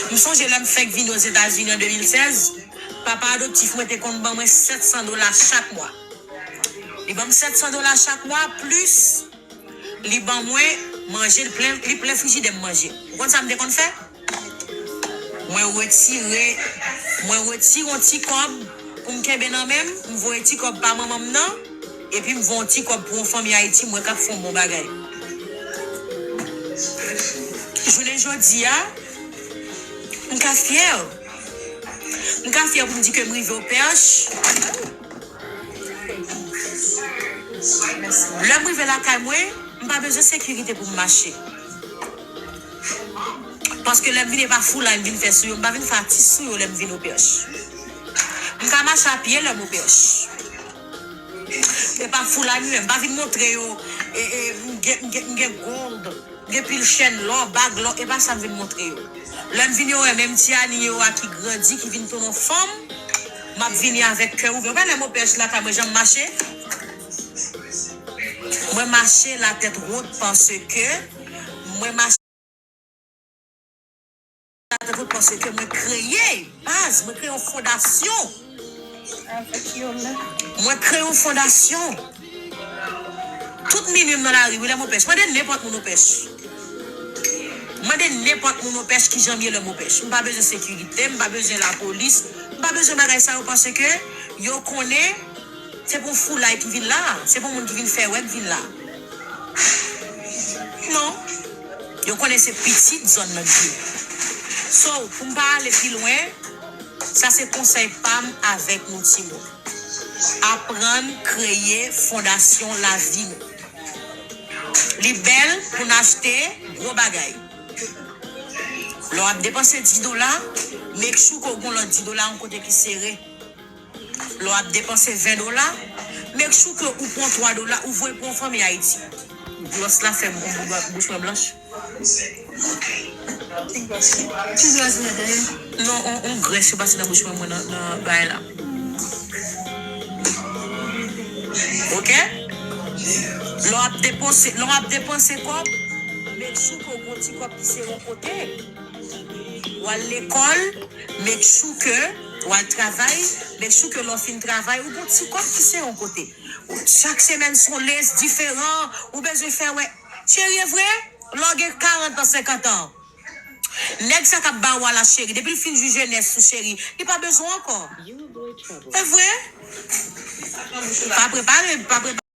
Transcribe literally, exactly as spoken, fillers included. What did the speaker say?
M sonje lè m fèk vini Ozetazini an de mil sèz, papa adoptif mwen te konn ban mwen sèt san dola chak mwa. Li ban m sèt san dola chak mwa, plis li ban mwen manje, li plen, li plen frijidè m manje. Ou konn sa m te konn fè? Mwen retire, mwen retire yon ti kòb pou m kenbe nan men m, m voye ti kòb pa manman m nan, epi m voye yon ti kòb pou yon fanmi Ayiti, m wè k ap fè yon bon bagay. Jounen jodi a, m ka fyè. M ka fyè pou m di ke m rive Opèch. Lè m rive lakay mwen, m pa bezwen sekirite pou m mache. Paske lè m vin, e pa foulay m vin fè sou yo, m pa vin fè atis sou yo lè m vin Opèch. M ka mache apye lè m Opèch. E pa foulay m menm, m pa vin montre yo, e, e, m gen, m gen, m gen gold, m gen pil chèn lò, bag lò, e pa sa m vin montre yo. Lè m vin, yo wè menm ti Ani yo a ki grandi, ki vin tounen yon fanm, m ap vini avèk kè ouvè. Ou pa lè m Opèch lakay mwen, jan m mache? Mwen mache latèt wot paske mwen mache latèt wot paske mwen kreye baz, mwen kreye yon fondasyon. Avèk yo menm. Mwen kreye yon fondasyon. Tout minui m nan lari, wi, lè m Opèch. Mande nenpòt moun Opèch. Mande nenpòt moun Opèch kijan m ye lè m Opèch. M pa bezwen sekirite, m pa bezwen lapolis, m pa bezwen bagay sa yo paske yo konnen se pou yon foulay ki vin la, se pou yon moun ki vin fè wè k vin la. Non. Yo konnen se pitit zòn nan k vin. So, pou m pa ale pi lwen, sa se konsèy pa m avèk nou timoun. Aprann kreye fondasyon lavi nou. Li bèl pou n achte gwo bagay. Lè w ap depanse dis dola, make sure ke w gen lòt dis dola yon kote ki sere. Lè w ap depanse ven dola, make sure ke ou pran twa dola, ou voye pou yon fanmi Ayiti. Glòs la fè m, m, bouch mwen blanch. Ki glòs? Ki glòs ou mete? Non, on, on grès yo pase nan bouch mwen, mwen nan, nan bagay la. Oke? Lè w ap depanse, lè w ap depanse kòb, make sure ke w gen yon ti kòb ki sere yon kote. W al lekòl, make sure ke w al travay, make sure ke lè w fin travay, ou gen yon ti kòb ki sere yon kote. Chak semèn se yon lace diferan, ou bezwen fè wè. Cheri, e vre? Lè w gen karant an, senkant an. Nèg sa k ap ba w a la cheri, depi l fin jwi jenès ou cheri, li pa bezwen w ankò. E vre? Pa prepare, pa prepare.